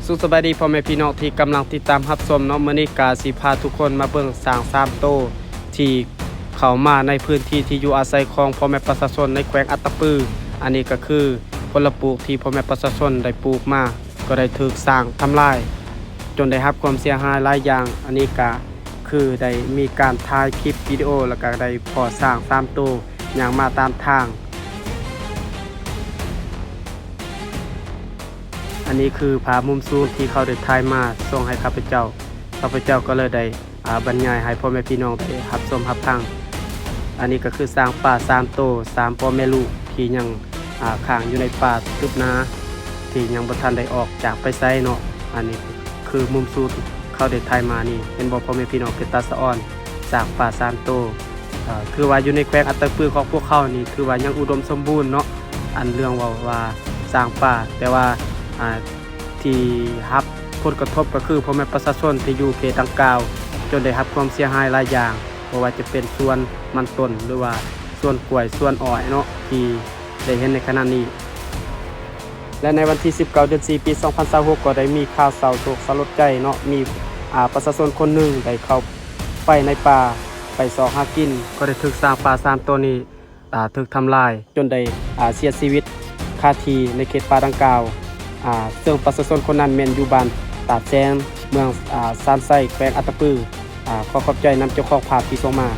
ສຸກສະບາຍດີພໍ່ແມ່ພີ່ນ້ອງທີ່ກຳລັງຕິດຕາມຮັບຊົມເນາະ. ມື້ນີ້ກະຊິພາທຸກຄົນມາເບິ່ງຊ້າງສາມໂຕ ທີ່ເຂົ້າມາໃນພື້ນທີ່ທີ່ຢູ່ອາໄສຂອງພໍ່ແມ່ປະຊາຊົນໃນແຂວງອັດຕະປື. ອັນນີ້ກະຄືຜົນລະປູກທີ່ພໍ່ແມ່ປະຊາຊົນໄດ້ປູກມາ ກໍໄດ້ຖືກຊ້າງທຳລາຍ ຈົນໄດ້ຮັບຄວາມເສຍຫາຍຫຼາຍຢ່າງ. ອັນນີ້ກະຄືໄດ້ມີການຖ່າຍຄລິບວິດີໂອ ແລ້ວກະໄດ້ພໍ້ຊ້າງສາມໂຕ ຍ່າງມາຕາມທາງ. ອັນນີ້ຄືພາບມຸມສູງທີ່ເຂົາໄດ້ຖ່າຍມາສົ່ງໃຫ້ຂ້າພະເຈົ້າ. ຂ້າພະເຈົ້າກໍເລີຍໄດ້ ອາ ບັນຍາຍໃຫ້ພໍ່ແມ່ພີ່ນ້ອງໄດ້ຮັບຊົມຮັບຟັງ. ອັນນີ້ກໍຄືຊ້າງປ່າສາມໂຕ ສາມພໍ່ແມ່ລູກທີ່ຍັງ ອາ ຄ້າງຢູ່ໃນປ່າຕຶບໜາ ທີ່ຍັງບໍ່ທັນໄດ້ອອກຈາກໄປໃສເນາະ. ອັນນີ້ຄືມຸມສູງທີ່ເຂົາໄດ້ຖ່າຍມານີ້ ເຫັນບໍ່ພໍ່ແມ່ພີ່ນ້ອງ ເປັນຕາສະອອນ. ຊ້າງປ່າສາມໂຕ ເອີ ຖືວ່າຢູ່ໃນແຂວງອັດຕະປືຂອງພວກເຮົານີ້ ຖືວ່າຍັງອຸດົມສົມບູນເນາະ ອັນເລື່ອງເວົ້າວ່າຊ້າງປ່າ. ແຕ່ວ່າ ອາ ທີ່ຮັບຜົນກະທົບກໍຄືພໍ່ແມ່ປະຊາຊົນທີ່ຢູ່ເຂດດັ່ງກ່າວ ຈົນໄດ້ຮັບຄວາມເສຍຫາຍຫຼາຍຢ່າງ ບໍ່ວ່າຈະເປັນສວນມັນຕົ້ນ ຫຼືວ່າສວນກ້ວຍ ສວນອ້ອຍເນາະ ທີ່ໄດ້ເຫັນໃນຂະນະນີ້. ແລະ ໃນວັນທີສິບເກົ້າ ເດືອນສີ່ ປີສອງພັນຊາວຫົກ ກໍໄດ້ມີຂ່າວເສົ້າໂສກສະຫຼົດໃຈເນາະ ມີ ອາ ປະຊາຊົນຄົນໜຶ່ງໄດ້ເຂົ້າໄປໃນປ່າ ໄປຊອກຫາກິນ ກໍໄດ້ຖືກຊ້າງປ່າສາມໂຕນີ້ ອາ ຖືກທຳລາຍຈົນໄດ້ ອາ ເສຍຊີວິດຄາທີ່ໃນເຂດປ່າດັ່ງກ່າວ. ອາ ເຊິ່ງປະຊາຊົນຄົນນັ້ນແມ່ນຢູ່ບ້ານຕາດແສງ ເມືອງ ອາ ຊານໄຊ ແຂວງອັດຕະປື. ອາ ຂໍຂອບໃຈນຳເຈົ້າຂອງພາບທີ່ສົ່ງມາ.